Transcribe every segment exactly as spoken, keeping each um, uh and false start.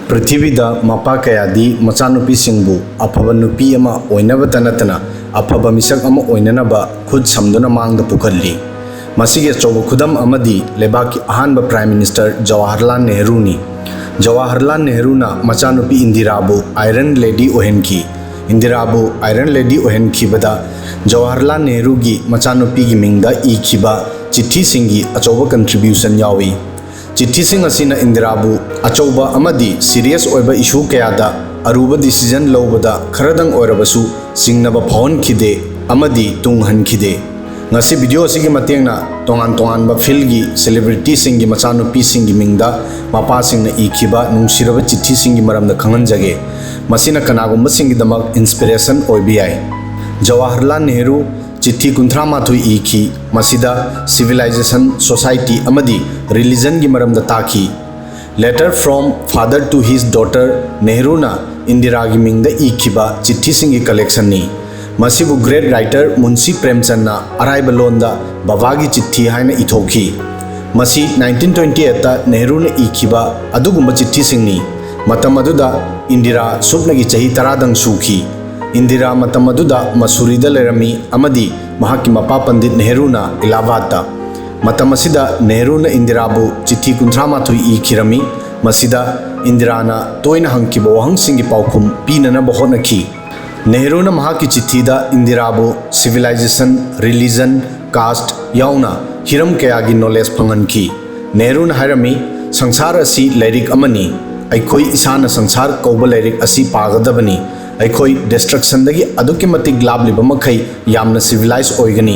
ꯄ꯭ꯔꯤꯊꯤꯕꯤꯗ ꯃꯄꯥ ꯀꯌꯥꯗꯤ ꯃꯆꯥꯅꯨꯄꯤꯁꯤꯡꯕꯨ ꯑꯐꯕ ꯅꯨꯄꯤ ꯑꯃ ꯑꯣꯏꯅꯕꯇ ꯅꯠꯇꯅ ꯑꯐꯕ ꯃꯤꯁꯛ ꯑꯃ ꯑꯣꯏꯅꯅꯕ ꯈꯨꯠ ꯁꯝꯗꯨꯅ ꯃꯥꯡꯗ ꯄꯨꯈꯠꯂꯤ꯫ ꯃꯁꯤꯒꯤ ꯑꯆꯧꯕ ꯈꯨꯗꯝ ꯑꯃꯗꯤ ꯂꯩꯕꯥꯛꯀꯤ ꯑꯍꯥꯟꯕ Prime Minister ꯖꯋꯥꯍꯔꯂꯥꯜ ꯅꯦꯍꯔꯨꯅꯤ꯫ ꯖꯋꯥꯍꯔꯂꯥꯜ ꯅꯦꯍꯔꯨꯅ ꯃꯆꯥꯅꯨꯄꯤ ꯏꯟꯗꯤꯔꯥꯕꯨ Iron Lady ꯑꯣꯏꯍꯟꯈꯤ꯫ ꯏꯟꯗꯤꯔꯥꯕꯨ Iron Lady ꯑꯣꯏꯍꯟꯈꯤꯕꯗ Jawaharlal ꯅꯦꯍꯔꯨꯒꯤ ꯃꯆꯥꯅꯨꯄꯤꯒꯤ ꯃꯤꯡꯗ ꯏꯈꯤꯕ ꯆꯤꯊꯤꯁꯤꯡꯒꯤ ꯑꯆꯧꯕ contribution ꯌꯥꯎꯏ꯫ ꯆꯤꯊꯤꯁꯤꯡ ꯑꯁꯤꯅ ꯏꯟꯗꯤꯔꯥꯕꯨ ꯑꯆꯧꯕ ꯑꯃꯗꯤ serious ꯑꯣꯏꯕ issue ꯀꯌꯥꯗ ꯑꯔꯨꯕ decision ꯂꯧꯕꯗ ꯈꯔꯗꯪ ꯑꯣꯏꯔꯕꯁꯨ ꯆꯤꯡꯅꯕ ꯐꯥꯎꯍꯟꯈꯤꯗꯦ ꯑꯃꯗꯤ ꯇꯨꯡꯍꯟꯈꯤꯗꯦ꯫ ꯉꯁꯤ video ꯑꯁꯤꯒꯤ ꯃꯇꯦꯡꯅ ꯇꯣꯉꯥꯟ ꯇꯣꯉꯥꯟꯕ fieldꯒꯤ celebrityꯁꯤꯡꯒꯤ ꯃꯆꯥꯅꯨꯄꯤꯁꯤꯡꯒꯤ ꯃꯤꯡꯗ ꯃꯄꯥꯁꯤꯡꯅ ꯏꯈꯤꯕ ꯅꯨꯡꯁꯤꯔꯕ ꯆꯤꯊꯤꯁꯤꯡꯒꯤ ꯃꯔꯝꯗ ꯈꯪꯍꯟꯖꯒꯦ꯫ ꯃꯁꯤꯅ ꯀꯅꯥꯒꯨꯝꯕꯁꯤꯡꯒꯤꯗꯃꯛ inspiration ꯑꯣꯏꯕ ꯌꯥꯏ꯫ ꯖꯋꯥꯍꯔꯂꯥꯜ ꯅꯦꯍꯔꯨ ꯆꯤꯊꯤ ꯀꯨꯟꯊ꯭ꯔꯥ ꯃꯥꯊꯣꯏ ꯏꯈꯤ꯫ ꯃꯁꯤꯗ civilization, society ꯑꯃꯗꯤ religionꯒꯤ ꯃꯔꯝꯗ ꯇꯥꯛꯈꯤ꯫ Letter from Father to His Daughter, ꯅꯦꯍꯔꯨꯅ ꯏꯟꯗꯤꯔꯥꯒꯤ ꯃꯤꯡꯗ ꯏꯈꯤꯕ ꯆꯤꯊꯤꯁꯤꯡꯒꯤ collectionꯅꯤ꯫ ꯃꯁꯤꯕꯨ great writer ꯃꯨꯟꯁꯤ ꯄ꯭ꯔꯦꯝꯆꯟꯗꯅ ꯑꯔꯥꯏꯕ ꯂꯣꯟꯗ ꯕꯕꯥꯒꯤ ꯆꯤꯊꯤ ꯍꯥꯏꯅ ꯏꯊꯣꯛꯈꯤ꯫ ꯃꯁꯤ nineteen twenty eightꯇ ꯅꯦꯍꯔꯨꯅ ꯏꯈꯤꯕ ꯑꯗꯨꯒꯨꯝꯕ ꯆꯤꯊꯤꯁꯤꯡꯅꯤ꯫ ꯃꯇꯝ ꯑꯗꯨꯗ ꯏꯟꯗꯤꯔꯥ ꯁꯨꯞꯅꯒꯤ ꯆꯍꯤ ꯇꯔꯥꯗꯪ ꯁꯨꯈꯤ꯫ ꯏꯟꯗꯤꯔꯥ ꯃꯇꯝ ꯑꯗꯨꯗ ꯃꯁꯨꯔꯤꯗ ꯂꯩꯔꯝꯃꯤ ꯑꯃꯗꯤ ꯃꯍꯥꯛꯀꯤ ꯃꯄꯥ ꯄꯟꯗꯤꯠ ꯅꯦꯍꯔꯨꯅ ꯏꯂꯥꯍꯥꯕꯥꯗꯇ꯫ ꯃꯇꯝ ꯑꯁꯤꯗ ꯅꯦꯍꯔꯨꯅ ꯏꯟꯗꯤꯔꯥꯕꯨ ꯆꯤꯊꯤ ꯀꯨꯟꯊ꯭ꯔꯥ ꯃꯥꯊꯣꯏ ꯏꯈꯤꯔꯝꯃꯤ꯫ ꯃꯁꯤꯗ ꯏꯟꯗꯤꯔꯥꯅ ꯇꯣꯏꯅ ꯍꯪꯈꯤꯕ ꯋꯥꯍꯪꯁꯤꯡꯒꯤ ꯄꯥꯎꯈꯨꯝ ꯄꯤꯅꯅꯕ ꯍꯣꯠꯅꯈꯤ꯫ ꯅꯦꯍꯔꯨꯅ ꯃꯍꯥꯛꯀꯤ ꯆꯤꯊꯤꯗ ꯏꯟꯗꯤꯔꯥꯕꯨ civilization, religion, caste ꯌꯥꯎꯅ ꯍꯤꯔꯝ ꯀꯌꯥꯒꯤ knowledge ꯐꯪꯍꯟꯈꯤ꯫ ꯅꯦꯍꯔꯨꯅ ꯍꯥꯏꯔꯝꯃꯤ, "ꯁꯪꯁꯥꯔ ꯑꯁꯤ ꯂꯥꯏꯔꯤꯛ ꯑꯃꯅꯤ꯫ ꯑꯩꯈꯣꯏ ꯏꯁꯥꯅ ꯁꯪꯁꯥꯔ ꯀꯧꯕ ꯂꯥꯏꯔꯤꯛ ꯑꯁꯤ ꯄꯥꯒꯗꯕꯅꯤ꯫ ꯑꯩꯈꯣꯏ destructionꯗꯒꯤ ꯑꯗꯨꯛꯀꯤ ꯃꯇꯤꯛ ꯂꯥꯞꯂꯤꯕ ꯃꯈꯩ ꯌꯥꯝꯅ civilized ꯑꯣꯏꯒꯅꯤ"꯫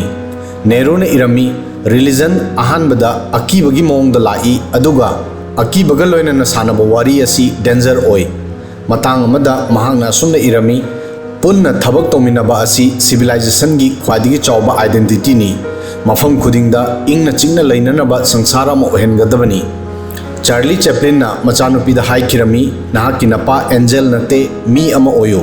ꯅꯦꯍꯔꯨꯅ ꯏꯔꯝꯃꯤ, "Religion ꯑꯍꯥꯟꯕꯗ ꯑꯀꯤꯕꯒꯤ ꯃꯑꯣꯡꯗ ꯂꯥꯛꯏ, ꯑꯗꯨꯒ ꯑꯀꯤꯕꯒ ꯂꯣꯏꯅꯅ ꯁꯥꯟꯅꯕ ꯋꯥꯔꯤ ꯑꯁꯤ danger ꯑꯣꯏ"꯫ ꯃꯇꯥꯡ ꯑꯃꯗ ꯃꯍꯥꯛꯅ ꯑꯁꯨꯝꯅ ꯏꯔꯝꯃꯤ, "ꯄꯨꯟꯅ ꯊꯕꯛ ꯇꯧꯃꯤꯟꯅꯕ ꯑꯁꯤ civilizationꯒꯤ ꯈ꯭ꯋꯥꯏꯗꯒꯤ ꯆꯥꯎꯕ identityꯅꯤ꯫ ꯃꯐꯝ ꯈꯨꯗꯤꯡꯗ ꯏꯪꯅ ꯆꯤꯛꯅ ꯂꯩꯅꯅꯕ ꯁꯪꯁꯥꯔ ꯑꯃ ꯑꯣꯏꯍꯟꯒꯗꯕꯅꯤ"꯫ ꯆꯥꯔꯂꯤ ꯆꯦꯄ꯭ꯂꯤꯟꯅ ꯃꯆꯥꯅꯨꯄꯤꯗ ꯍꯥꯏꯈꯤꯔꯝꯃꯤ, "ꯅꯍꯥꯛꯀꯤ ꯅꯄꯥ angel ꯅꯠꯇꯦ, ꯃꯤ ꯑꯃ ꯑꯣꯏꯌꯨ"꯫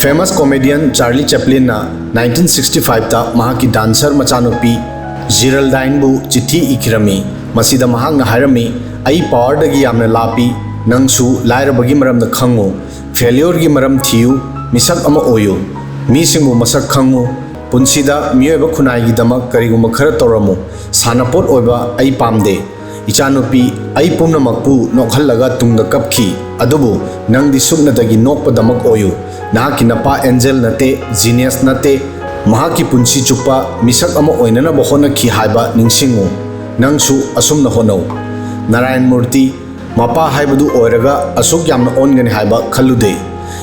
Famous comedian ꯆꯥꯔꯂꯤ ꯆꯦꯄ꯭ꯂꯤꯟꯅ nineteen sixty fiveꯇ ꯃꯍꯥꯛꯀꯤ dancer ꯃꯆꯥꯅꯨꯄꯤ ꯖꯤꯔꯜꯗꯥꯏꯟꯕꯨ ꯆꯤꯊꯤ ꯏꯈꯤꯔꯝꯃꯤ꯫ ꯃꯁꯤꯗ ꯃꯍꯥꯛꯅ ꯍꯥꯏꯔꯝꯃꯤ, "ꯑꯩ powerꯗꯒꯤ ꯌꯥꯝꯅ ꯂꯥꯞꯄꯤ, ꯅꯪꯁꯨ ꯂꯥꯏꯔꯕꯒꯤ ꯃꯔꯝꯗ ꯈꯪꯉꯨ, ꯐꯦꯂꯤꯌꯣꯔꯒꯤ ꯃꯔꯝ ꯊꯤꯌꯨ, ꯃꯤꯁꯛ ꯑꯃ ꯑꯣꯏꯌꯨ, ꯃꯤꯁꯤꯡꯕꯨ ꯃꯁꯛ ꯈꯪꯉꯨ, ꯄꯨꯟꯁꯤꯗ ꯃꯤꯑꯣꯏꯕ ꯈꯨꯟꯅꯥꯏꯒꯤꯗꯃꯛ ꯀꯔꯤꯒꯨꯝꯕ ꯈꯔ ꯇꯧꯔꯝꯃꯨ꯫ ꯁꯥꯟꯅꯄꯣꯠ ꯑꯣꯏꯕ ꯑꯩ ꯄꯥꯝꯗꯦ꯫ ꯏꯆꯥꯅꯨꯄꯤ, ꯑꯩ ꯄꯨꯝꯅꯃꯛꯄꯨ ꯅꯣꯛꯍꯜꯂꯒ ꯇꯨꯡꯗ ꯀꯞꯈꯤ, ꯑꯗꯨꯕꯨ ꯅꯪꯗꯤ ꯁꯨꯞꯅꯇꯒꯤ ꯅꯣꯛꯄꯗꯃꯛ ꯑꯣꯏꯌꯨ꯫ ꯅꯍꯥꯛꯀꯤ ꯅꯄꯥ ꯑꯦꯟꯖꯦꯜ ꯅꯠꯇꯦ, ꯖꯤꯅꯤꯌꯁ ꯅꯠꯇꯦ, ꯃꯍꯥꯛꯀꯤ ꯄꯨꯟꯁꯤ ꯆꯨꯞꯄ ꯃꯤꯁꯛ ꯑꯃ ꯑꯣꯏꯅꯅꯕ ꯍꯣꯠꯅꯈꯤ ꯍꯥꯏꯕ ꯅꯤꯡꯁꯤꯡꯉꯨ꯫ ꯅꯪꯁꯨ ꯑꯁꯨꯝꯅ ꯍꯣꯠꯅꯧ꯫ ꯅꯥꯔꯥꯌꯟ ꯃꯨꯔꯇꯤ, ꯃꯄꯥ ꯍꯥꯏꯕꯗꯨ ꯑꯣꯏꯔꯒ ꯑꯁꯨꯛ ꯌꯥꯝꯅ ꯑꯣꯟꯒꯅꯤ ꯍꯥꯏꯕ ꯈꯜꯂꯨꯗꯦ꯫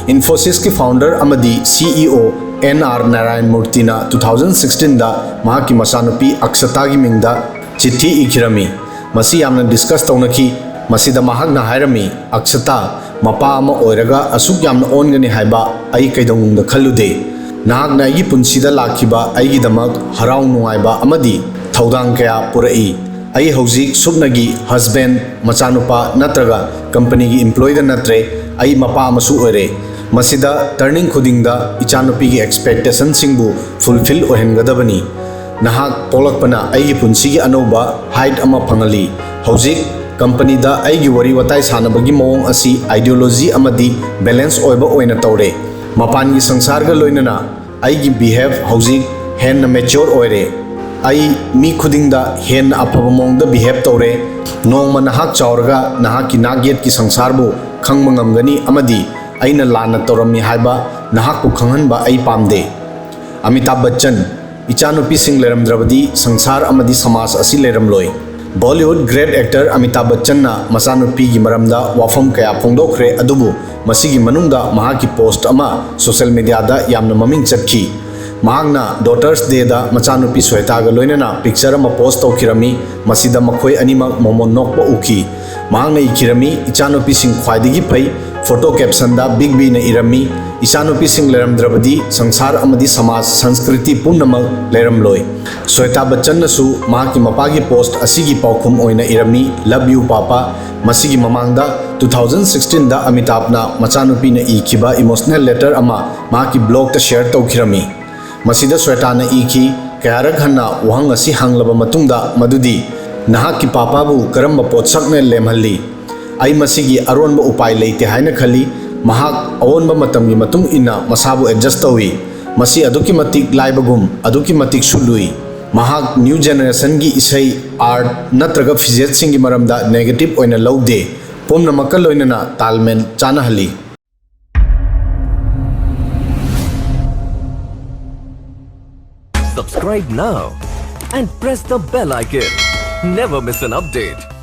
ꯏꯟꯐꯣꯁꯤꯁꯀꯤ ꯐꯥꯎꯟꯗꯔ ꯑꯃꯗꯤ C E O N R Narayan ꯃꯨꯔꯇꯤꯅ ꯇꯨ ꯊꯥꯎꯖꯟ ꯁꯤꯛꯁꯇꯤꯟꯗ ꯃꯍꯥꯛꯀꯤ ꯃꯆꯥꯅꯨꯄꯤ ꯑꯛꯁꯇꯥꯒꯤ ꯃꯤꯡꯗ ꯆꯤꯊꯤ ꯏꯈꯤꯔꯝꯃꯤ꯫ ꯃꯁꯤ ꯌꯥꯝꯅ ꯗꯤꯁꯀꯁ ꯇꯧꯅꯈꯤ꯫ ꯃꯁꯤꯗ ꯃꯍꯥꯛꯅ ꯍꯥꯏꯔꯝꯃꯤ, "ꯑꯛꯁꯇꯥ, ꯃꯄꯥ ꯑꯃ ꯑꯣꯏꯔꯒ ꯑꯁꯨꯛ ꯌꯥꯝꯅ ꯑꯣꯟꯒꯅꯤ ꯍꯥꯏꯕ ꯑꯩ ꯀꯩꯗꯧꯅꯨꯡꯗ ꯈꯜꯂꯨꯗꯦ꯫ ꯅꯍꯥꯛꯅ ꯑꯩꯒꯤ ꯄꯨꯟꯁꯤꯗ ꯂꯥꯛꯈꯤꯕ ꯑꯩꯒꯤꯗꯃꯛ ꯍꯔꯥꯎ ꯅꯨꯡꯉꯥꯏꯕ ꯑꯃꯗꯤ ꯊꯧꯗꯥꯡ ꯀꯌꯥ ꯄꯨꯔꯛꯏ꯫ ꯑꯩ ꯍꯧꯖꯤꯛ ꯁꯨꯞꯅꯒꯤ ꯍꯁꯕꯦꯟ, ꯃꯆꯥꯅꯨꯄꯥ ꯅꯠꯇ꯭ꯔꯒ ꯀꯝꯄꯅꯤꯒꯤ ꯏꯝꯄ꯭ꯂꯣꯏꯗ ꯅꯠꯇ꯭ꯔꯦ, ꯑꯩ ꯃꯄꯥ ꯑꯃꯁꯨ ꯑꯣꯏꯔꯦ꯫ ꯃꯁꯤꯗ ꯇꯔꯅꯤꯡ ꯈꯨꯗꯤꯡꯗ ꯏꯆꯥꯅꯨꯄꯤꯒꯤ ꯑꯦꯛꯁꯄꯦꯛꯇꯦꯁꯟꯁꯤꯡꯕꯨ ꯐꯨꯜꯐꯤꯜ ꯑꯣꯏꯍꯟꯒꯗꯕꯅꯤ꯫ ꯅꯍꯥꯛ ꯄꯣꯛꯂꯛꯄꯅ ꯑꯩꯒꯤ ꯄꯨꯟꯁꯤꯒꯤ ꯑꯅꯧꯕ ꯍꯥꯏꯠ ꯑꯃ ꯐꯪꯍꯜꯂꯤ꯫ ꯍꯧꯖꯤꯛ ꯀꯝꯄꯅꯤꯗ ꯑꯩꯒꯤ ꯋꯥꯔꯤ ꯋꯥꯇꯥꯏ ꯁꯥꯟꯅꯕꯒꯤ ꯃꯑꯣꯡ ꯑꯁꯤ ꯑꯥꯏꯗꯤꯌꯣꯂꯣꯖꯤ ꯑꯃꯗꯤ ꯕꯦꯂꯦꯟꯁ ꯑꯣꯏꯕ ꯑꯣꯏꯅ ꯇꯧꯔꯦ꯫ ꯃꯄꯥꯟꯒꯤ ꯁꯪꯁꯥꯔꯒ ꯂꯣꯏꯅꯅ ꯑꯩꯒꯤ ꯕꯤꯍꯦꯕ ꯍꯧꯖꯤꯛ ꯍꯦꯟꯅ ꯃꯦꯆ꯭ꯌꯣꯔ ꯑꯣꯏꯔꯦ꯫ ꯑꯩ ꯃꯤ ꯈꯨꯗꯤꯡꯗ ꯍꯦꯟꯅ ꯑꯐꯕ ꯃꯑꯣꯡꯗ ꯕꯤꯍꯦꯕ ꯇꯧꯔꯦ꯫ ꯅꯣꯡꯃ ꯅꯍꯥꯛ ꯆꯥꯎꯔꯒ ꯅꯍꯥꯛꯀꯤ ꯅꯥꯛ ꯌꯦꯠꯀꯤ ꯁꯪꯁꯥꯔꯕꯨ ꯈꯪꯕ ꯉꯝꯒꯅꯤ ꯑꯃꯗꯤ ꯑꯩꯅ ꯂꯥꯟꯅ ꯇꯧꯔꯝꯃꯤ ꯍꯥꯏꯕ ꯅꯍꯥꯛꯄꯨ ꯈꯪꯍꯟꯕ ꯑꯩ ꯄꯥꯝꯗꯦ"꯫ ꯑꯃꯤꯇꯥꯕ ꯕꯆꯟ, ꯏꯆꯥꯅꯨꯄꯤꯁꯤꯡ ꯂꯩꯔꯝꯗ꯭ꯔꯕꯗꯤ ꯁꯪꯁꯥꯔ ꯑꯃꯗꯤ ꯁꯃꯥꯖ ꯑꯁꯤ ꯂꯩꯔꯝꯂꯣꯏ꯫ ꯕꯣꯂꯤꯋꯨꯗ ꯒ꯭ꯔꯦꯠ ꯑꯦꯛꯇꯔ ꯑꯃꯤꯇꯥꯕ ꯕꯆꯟꯅ ꯃꯆꯥꯅꯨꯄꯤꯒꯤ ꯃꯔꯝꯗ ꯋꯥꯐꯝ ꯀꯌꯥ ꯐꯣꯡꯗꯣꯛꯈ꯭ꯔꯦ, ꯑꯗꯨꯕꯨ ꯃꯁꯤꯒꯤ ꯃꯅꯨꯡꯗ ꯃꯍꯥꯛꯀꯤ ꯄꯣꯁ꯭ꯠ ꯑꯃ ꯁꯣꯁꯤꯌꯦꯜ ꯃꯤꯗꯤꯌꯥꯗ ꯌꯥꯝꯅ ꯃꯃꯤꯡ ꯆꯠꯈꯤ꯫ ꯃꯍꯥꯛꯅ ꯗꯣꯇꯔꯁ ꯗꯦꯗ ꯃꯆꯥꯅꯨꯄꯤ ꯁ꯭ꯋꯦꯇꯥꯒ ꯂꯣꯏꯅꯅ ꯄꯤꯛꯆꯔ ꯑꯃ ꯄꯣꯁ꯭ꯠ ꯇꯧꯈꯤꯔꯝꯃꯤ꯫ ꯃꯁꯤꯗ ꯃꯈꯣꯏ ꯑꯅꯤꯃꯛ ꯃꯣꯃꯣꯟ ꯅꯣꯛꯄ ꯎꯈꯤ꯫ ꯃꯍꯥꯛꯅ ꯏꯈꯤꯔꯝꯃꯤ, "ꯏꯆꯥꯅꯨꯄꯤꯁꯤꯡ ꯈ꯭ꯋꯥꯏꯗꯒꯤ ꯐꯩ"꯫ ꯐꯣꯇꯣ ꯀꯦꯞꯁꯟꯗ ꯕꯤꯒ ꯕꯤꯅ ꯏꯔꯝꯃꯤ, "ꯏꯆꯥꯅꯨꯄꯤꯁꯤꯡ ꯂꯩꯔꯝꯗ꯭ꯔꯕꯗꯤ ꯁꯪꯁꯥꯔ ꯑꯃꯗꯤ ꯁꯃꯥꯖ ꯁꯪꯁꯀ꯭ꯔꯤꯇꯤ ꯄꯨꯝꯅꯃꯛ ꯂꯩꯔꯝꯂꯣꯏ"꯫ ꯁ꯭ꯋꯦꯇꯥ ꯕꯆꯟꯅꯁꯨ ꯃꯍꯥꯛꯀꯤ ꯃꯄꯥꯒꯤ ꯄꯣꯁ꯭ꯠ ꯑꯁꯤꯒꯤ ꯄꯥꯎꯈꯨꯝ ꯑꯣꯏꯅ ꯏꯔꯝꯃꯤ, "Love you, Papa"꯫ ꯃꯁꯤꯒꯤ ꯃꯃꯥꯡꯗ ꯇꯨ ꯊꯥꯎꯖꯟ ꯁꯤꯛꯁꯇꯤꯟꯗ ꯑꯃꯤꯇꯥꯕꯅ ꯃꯆꯥꯅꯨꯄꯤꯅ ꯏꯈꯤꯕ ꯏꯃꯣꯁꯅꯦꯜ ꯂꯦꯇꯔ ꯑꯃ ꯃꯍꯥꯛꯀꯤ ꯕ꯭ꯂꯣꯒꯇ ꯁꯦꯌꯔ ꯇꯧꯈꯤꯔꯝꯃꯤ꯫ ꯃꯁꯤꯗ ꯁ꯭ꯋꯦꯇꯥꯅ ꯏꯈꯤ, "ꯀꯌꯥꯔꯛ ꯍꯟꯅ ꯋꯥꯍꯪ ꯑꯁꯤ ꯍꯪꯂꯕ ꯃꯇꯨꯡꯗ, ꯃꯗꯨꯗꯤ ꯅꯍꯥꯛꯀꯤ ꯄꯥꯄꯥꯕꯨ ꯀꯔꯝꯕ ꯄꯣꯠꯁꯛꯅ ꯂꯦꯝꯍꯜꯂꯤ?" ꯑꯩ ꯃꯁꯤꯒꯤ ꯑꯔꯣꯟꯕ ꯎꯄꯥꯏ ꯂꯩꯇꯦ ꯍꯥꯏꯅ ꯈꯜꯂꯤ꯫ ꯃꯍꯥꯛ ꯑꯑꯣꯟꯕ ꯃꯇꯝꯒꯤ ꯃꯇꯨꯡ ꯏꯟꯅ ꯃꯁꯥꯕꯨ ꯑꯦꯗꯖꯁ ꯇꯧꯏ꯫ ꯃꯁꯤ ꯑꯗꯨꯛꯀꯤ ꯃꯇꯤꯛ ꯂꯥꯏꯕꯒꯨꯝ, ꯑꯗꯨꯛꯀꯤ ꯃꯇꯤꯛꯁꯨ ꯂꯨꯏ꯫ ꯃꯍꯥꯛ ꯅ꯭ꯌꯨ ꯖꯦꯅꯦꯔꯦꯁꯟꯒꯤ ꯏꯁꯩ, ꯑꯥꯔꯠ ꯅꯠꯇ꯭ꯔꯒ ꯐꯤꯖꯦꯠꯁꯤꯡꯒꯤ ꯃꯔꯝꯗ ꯅꯦꯒꯦꯇꯤꯚ ꯑꯣꯏꯅ ꯂꯧꯗꯦ꯫ ꯄꯨꯝꯅꯃꯛꯀ ꯂꯣꯏꯅꯅ ꯇꯥꯜꯃꯦꯜ ꯆꯥꯅꯍꯜꯂꯤ꯫ Subscribe now and press the bell icon. Never miss an update.